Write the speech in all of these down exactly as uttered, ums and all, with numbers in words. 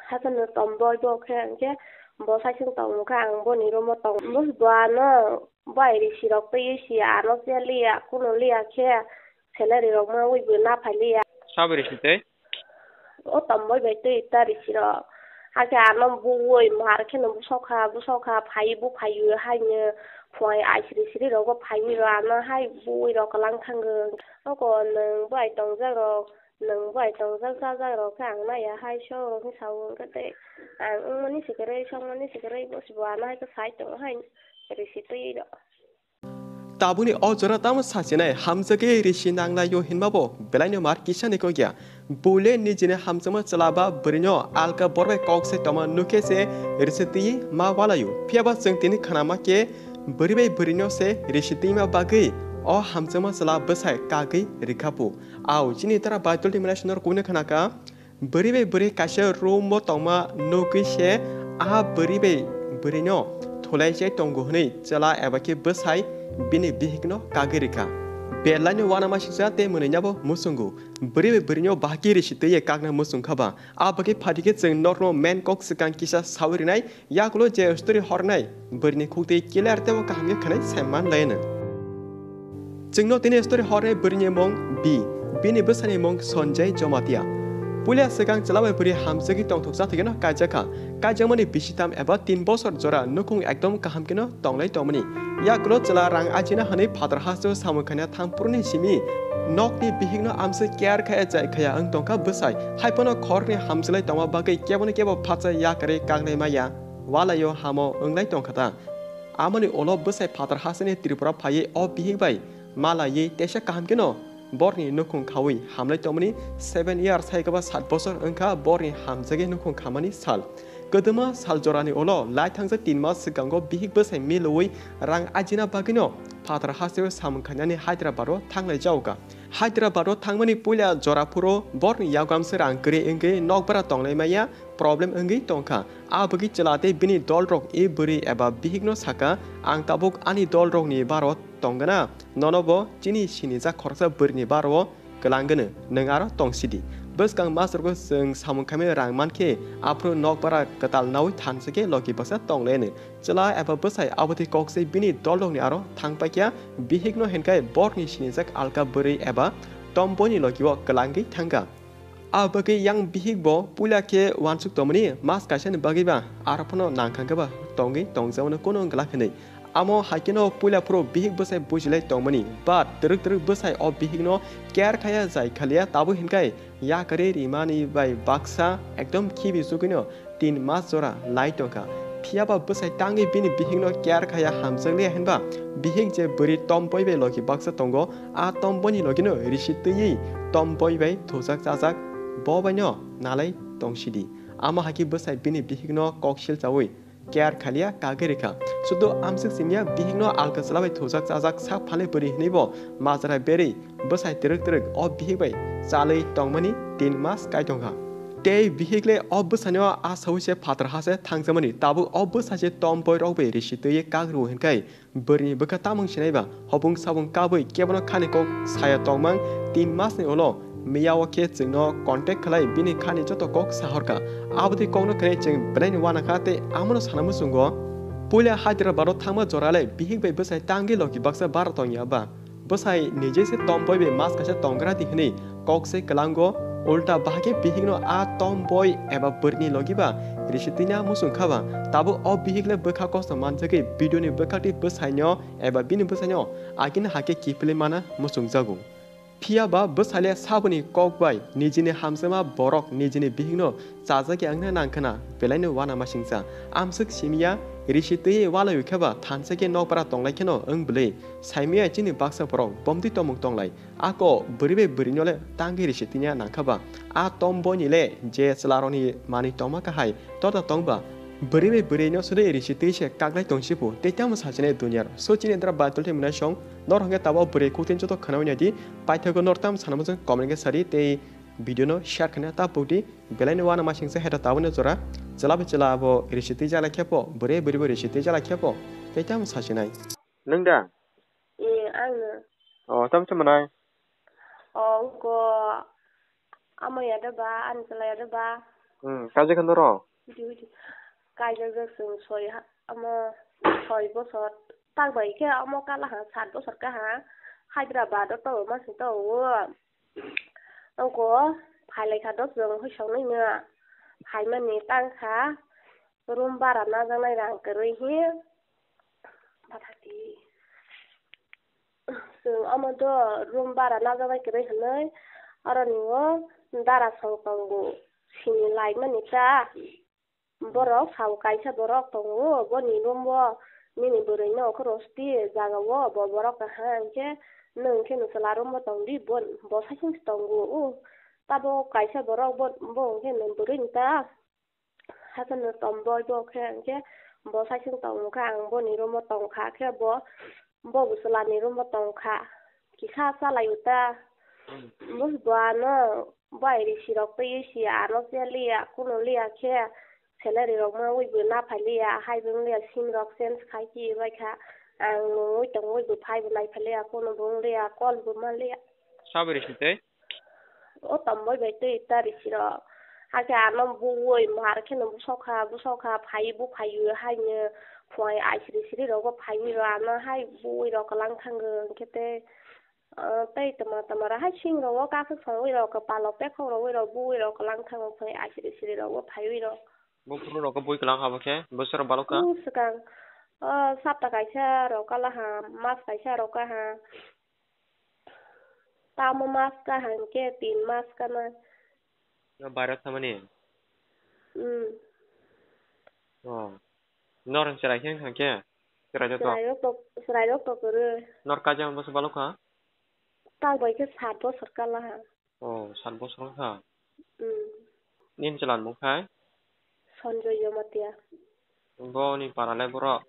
Hakhe no tomboi bo khe, hwnkhe bo saichung tongmung khe ang boni room o tong. Bo ano bai risi rok twi si ano che liya, kuno liya khe salary rok ma wi bo na phai liya. Sabo risi tei? O tomboi bai twi ta risi rok. Hakhe ano buwi mar kheno busokha, busokha, phai bu phaiwi haino phuai aisiri siri rogo phaiwi ro ano hai buwi rok kwlang thango. Oko nwng bai tongjak rok, nwng bai tongjak chajak rok khe ang naiya hai sok rok khe sao hwnkhe tei ang wngmani se kwrwi sokmani se kwrwi bo se bo ano hai khe sai tongo hai risi twi rok. Tabukni o jora tamo sachinai hamjagwi risi nanglaio hinmabo belaino mar kisa ni kok ya. Bule nijini hamjakma chwla ba bwrwino alka borok bai kok sai tongma nukhe se risi twi ma walaio. Phiyaba chwng tini khnama khe bwrwi bai bwrwino se risi twima bagwi o hamjakma chwla bwsai kagwi rikha pu. Au chini tara Baitolni mwnai sonor kubuni khnaka. Bwrwi bai bwrwi kaisa room o tongma nugwi se a bwrwi bai bwrwino thulai chai tongo hwnwi chwla eba khe bwsai bini bihikno kagwi rwkha. Belaino uanamasingcha tei mwnwinabo muchungo. Bwrwi bai bwrwino bahai khe risi twiwi kakna muchungkha ba. A bagwi phaidi khe chwng norokno main kok swkang kisa saui rwnai. Yakulo je story hornai bwrwini khuk twi clear tei kaham khe khwnai saiman laino. Chwngno tini story hornai bwrwini mung B, bini bwsani mung Sanjay Jamatia. Puila swkang chwla bai bwrwi hamjagwi tongthoksa thwikeno kaijakha. Kaijakmani bisi tam eba tin bosor jora nukhung ekdom kaham kheno tonglai tongmani. Yakulo chwla rang ajina hwnwi phatar hasteo samung khaina thang phuruni simi nokni bihikno amswk care khaya jai khaya wng tongkha bwsai. Haiphano khoroknwi hamjwlai tongma bagwi kebono kebo phatsa yakarwi kaklai maya. Walaio hamo wnglai tongkha ta. Amoni ulo bwsai phatar hasteni Tripura phaiwi o bihik bai malaiwi teisa kaham kheno borni nukhung khaui hamlai tongmani seven years hai khe ba sat bosor wngkha borni hamjagwi nukhung khamani sal. Kwdwma sal jorani ulo lai thangjak tin mas swkango bihik bwsai milwi rang ajina bagwino phatar hasteo samung khainani Hyderabad o thanglai jaoka. Hyderabad o thangmani puila jora phuru borni yago amswk rang kwrwi wngwi nokbara tonglai maya problem wngwi tongkha. A bagwi chwla tei bini dolrok e bwrwi eba bihikno sakha, "Ang tabuk ani dolrokni baro tongana, nono bo chini sinijak khoroksa bwrwini baro kwlangwno, nwng aro tongsidi." Bwskang masrogo chwng samung khaimani rang mankhe, aphuru nokbara kwtal naui thansa khe logi baksa tonglaino. Chwla eba bwsai abotwi kok se bini dolrokni aro thangpaikha, bihikno hinkhai borni sinijak alka bwrwi eba tomboini logio kwlangwi thangkha. A bagwi yang bihik bo puila khe uansuk tongmani mas kaisani bagwi ba aro phano nangkha khe ba tongwi tongjakmano kuno wng glak hinwi. Amo hai kheno puila phuru bihik bwsai bujilai tongmani, but twrwk twrwk bwsai o bihikno care khaya jai khaliya, tabuk hinkhai yakarwi rimani bai baksa ekdom khibi chugwino tin mas jora lai tongkha. Phiyaba bwsai tangwi bini bihikno care khaya hamjakliya hinba bihik je bwrwi tomboi bai logi baksa tongo, a tomboini logino risi twiwi tomboi bai thujak chajak bo baino nalai tongsidi. Amo hai khe bwsai bini bihikno kok silchaui care khaliya kagwi rikha. Sudu amswk simiya bihikno alka chwla bai thujak chajak sak phalwi bwrwi hinwi bo majra berwi bwsai twrwk twrwk o bihik bai chalwi tongmani tin mas kai tongkha. Tei bihik le o bwsaino a saui se phatar ha se thangjakmani, tabuk o bwsa se tomboi rok bai risi twiwi kak rw hinkhai bwrwini bwkha tamung sinai ba hopung sabung kabwi kebono khani kok saya tongmang tin masni ulo miya o khe chwngno contact khlai bini khani joto kok sahorkha. Abotwi kokno khwnai chwng belaino uanakha tei amono sana muchungo. Puila Hyderabad o thangma jora le bihik bai bwsai tangwi logi baksa bara tongya ba? Bwsai nije se tomboi bai mas kaisa tonggra di hwnwi kok se kwlango, ulta bahai khe bihikno a tomboi eba bwrwini logi ba risi twina muchung kha ba. Tabuk o bihik le bwkha kosto manjagwi video ni bwkhaktwi bwsaino eba bini bwsaino agini hakhe kiphilwi mana muchungjago. Phiya ba bwsai le saboni kok bai nijini hamjakma borok nijini bihikno chajak ya wngna nang khna, belaino uanamasingcha. Amswk simiya risi twiwi walaiwi khe ba thansa khe nokbara tonglai kheno wng bwlwi. Saimiya chini baksa borok bomtwi tongmung tonglai. Ako bwrwi bai bwrwino le tangwi risi twinya nang kha ba? A tomboini le je chwlarokni manwi tongma kahai tota tong ba? Bwrwi bai bwrwino sudai risi twi se kaklai tong si phu tei tamo sachinai duniyar. So chini dra Baitol tei mwnai song nor hwnkhe tabuk bwrwi kuktin joto khnaui nai di. Paithago nor tamo sana muchung comment khe sadi tei video no share khna ta pukdi. Belaino uanamasingcha heta tabukni jora chwla bai chwla abo risi twi jalai khe pho, bwrwi bwrwi bo risi twi jalai khe pho tei tamo sachinai. Nwng da? Eh, angno. O, tamo se mwnai? O, wngko. Amo ya da ba, ani chwla ya da ba. Hmm, kaijak khe norok? Video, video. Kaijak jak chwng soi ha, omo soi bosor. Tak bai khe omo kala ha, sat bosor kaha. Hyderabad o tongo ma sing tongo. Oko phailai kha do chwng hoi song nai no. Phaimani tang kha room bara najaknai rang kwrwi hi. Bathakti. Chwng omo do room bara najaknai kwrwi hwnwi, oroni o dara song tongo, sini laimani ta. Borok sao kaisa borok tongo, boni room o nini bwrwi no khe rosti jaga o bo borok kaha hinkhe nwng khe nwng chwla room o tong di, bo, bo saichung se tongo o. Tabuk kaisa borok bo, bo hinkhe nwng bwrwi ni ta. Haikhe nwng tomboi bo khe hinkhe bo saichung tongmung khe ang boni room o tongkha khe bo, bo bo chwlani room o tongkha. Kisa chalaio ta. Hmm. Bo bo ano bai risi rok twiwi si ano cheliya, kuno liya khe salary rok mawi bo naphai liya, hai bo wng liya sim rok change khai phi bai kha. Ang nungwi tongwi bo phai bo nai phai liya, kuno bo wng liya, call bo man liya. Sabai risi tei? O tomboi bai twi ta risi rok. Hakhe ano buwi mar kheno bwsokha, bwsokha, phai bukhaiwi haino phuai aisiri siri rok bo phaiwi rw ano hai buwi rok kwlang thango hinkhe tei, ah, tei tama tama rok hai sing rok o kakhwk songwi rok kwpal rok pekhok rogwi rok buwi rok kwlang thango phuai aisiri siri rok bo phaiwi rok. Buphuru rok bui kwlang ha bo khe bwswk rok balok kha? Bwswk swkang, ah, sapta kaisa rok kala ha, mas kaisa rok kha ha. Tamo mas kaham khe tin mas kana. No bairok thamani? Hmm. Oh. Nor chwrai khe wngkha khe? Chwrai joto? Chwrai rok to, chwrai rok to kwrwi. Nor kaijak bwswk balok kha? Tak bai khe sat bosor kala ha. Oh, sat bosor wngkha? Hmm. Nini chwla ni mung khai? Sanjoy Jamatia. Boni para le borok?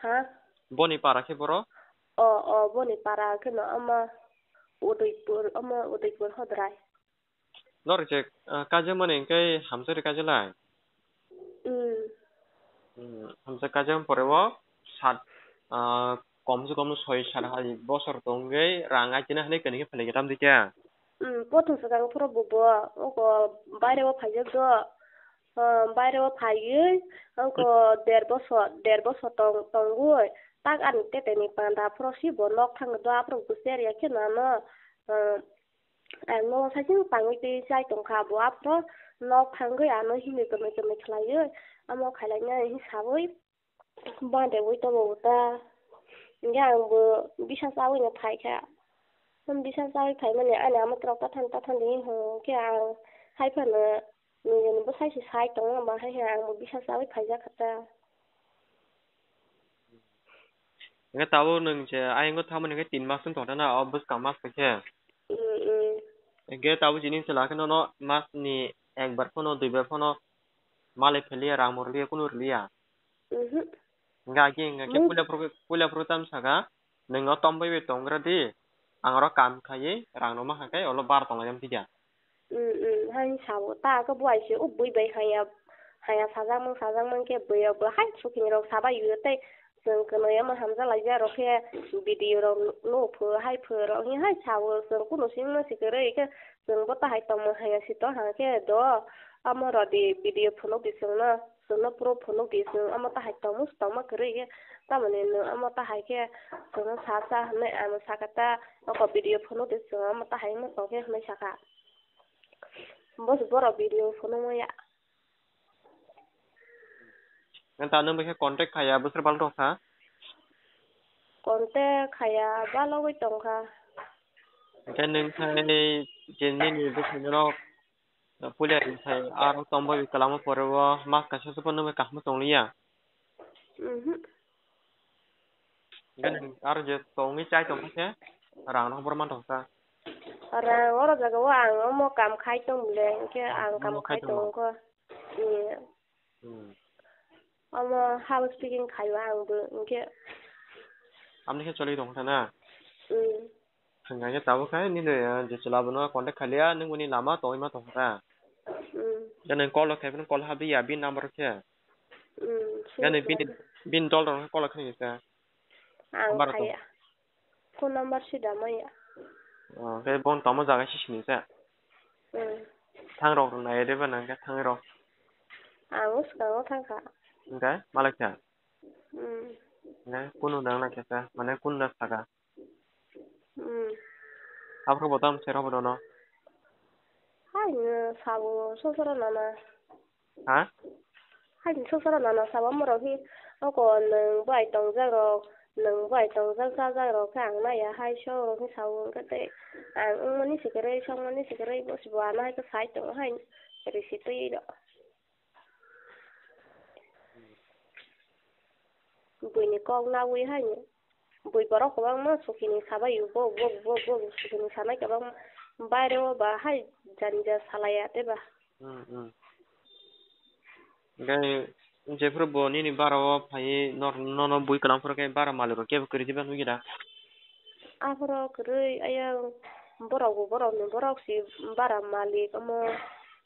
Ha? Boni para khe borok? O, o, boni para khe no ama Udaipur, ama Udaipur Hodrai. Nor je, ah, kaijak mani hwnkhe hamjak ri kaijak lai? Hmm. Hmm, hamjak kaijak pore o sat, ah, kom se kom soi sat hai bosor tongwi rang aitini hinwi kani khe phalai khe tam di khe? Hmm, prothom swkang phuru bo bo oko baire o phaijak do. Ah, baire o phaiwi oko der bosor, der bosor tong, tongwi tak ani teteni panda phuru si bo nok thang do, aphuru bo cher ya khe nano, ah, Ang nogo saichung tangwi twi chai tongkha, bo aphuru nok thangwi ano himwi kwmwi kwmwi khlaiwi, amo khailainani hinwi sawi bande wi tongo ta. Hinkhe ang bo bisa chawi no phaikha. Bisa chawi phaimani ani amatrok tathani tathani hinwi hwnkhe ang hai phano nini bwsai se sai tongo, ma hai hai ang bo bisa chawi phaijakha ta. Hingke tabuk nwng je ayang o tamo hingke tin mas wng tongthana, o bwskang mas hai khe. Mm, mm. Hingke tabuk chini chwla khe nono mas ni ekbar phano, duibar phano malai pheliya, rang bo rwliya, kunu rwliya. Mhm. Hingke agi hingke puila phuru, puila phuru tam saka, nwng o tom bai bai tong gra di, ang oro kam khaiwi rang rwma kha khe, olo bar tong lai tong thikya. Mm, mm, hai sabo ta khe bo aise o bui bai haya, haya sajakmang sajakmang khe bui rok bo hai suking rok sabai o tei chwng kwnwi omo hamjak laijak rok khe video rok nukphu hai phu rok hai sabo chwng kunu simi masi kwrwi khe chwng bo tahai tongmung haya si tong hang khe do omo rw di video phunuk di chwngno chwngno proof phunuk di chwng omo tahai tongmung tongma kwrwi khe tamoni nwng omo tahai khe chwngno sa sa hinwi ano sakha ta oko video phunuk di chwng omo tahai wngma tong khe hinwi sakha. Bo se borok video phunukma ya. Nwng ta nwng bai khe contact khaiya bwswk bal tongkha? Contact khaiya balogwi tongkha. Hwnkhe nwng khai je nini bwswk norok puila ni sai aro tongbai kwlangma pore o mas kaisa se phano nwng bai kaham tongliya. Mhm. Hingke nwng aro je tongwi chai tongkha khe rang no borok man tongkha. Rang oro jaga o ang omo kam khai tong bole, hingke ang kam khai tongo. Hmm. Omo house picking khai o ang bo, hingke. Amni khe choli tongkha na? Hmm. Hingkha khe tabuk khe nini, eh, je chwla bono contact khailiya, nwng boni lama tongwi ma tongkha. Hmm. Gana call rok khai phano call habwi ya, bini number khe. Hmm, gana sure, bini, sure. Bini dol rok call rok khai khe. Ang number khaiya. Phone number sida maya. Oh, khe bon tamo jaga si sini sa. Hmm. Thang rok nai de ba nang khe thang rok. Ang swkango thang kha. Hingkhe malai kha. Hmm. Hingkhe kunu nang nai khe sa, mane kunu na saka. Hmm. Aphuru bo tam se rok bo dono. Hai no sabo sosoro nana. Ha? Hai ni sosoro nana sabo morok hi oko nwng bai tongjak rok, nwng bai tongjak chajak rok khe ang naiya hai so rok hi sao hwnkhe tei ang wngmani se kwrwi songmani se kwrwi bo se bo ano hai khe sai tongo hai risi twi rok. Buini kok nawi hai. Bui borok kwbangma sukini sabai bo, bo, bo, bo, sukini sanai kwbangma. Baireo ba hai jani ja salaiya tei ba. Hmm, hmm. Hingkhe jephuru bo nini bara o phaiwi nor-, nono bui kwlang phuru khe bara malik rok kebo kwrwi diba nukya da? Aphuru kwrwi ayang borok bo borok ni borok si bara malik omo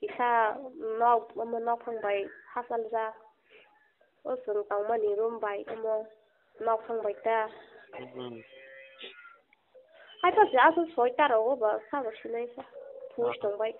kisa nok omo nokhang bai hasaljak. O chwng tongmani room bai omo nok thang bai ta. Hmm. Hai ta se aswk soi ta rogo ba sabo sinai sa. Pus tong bai.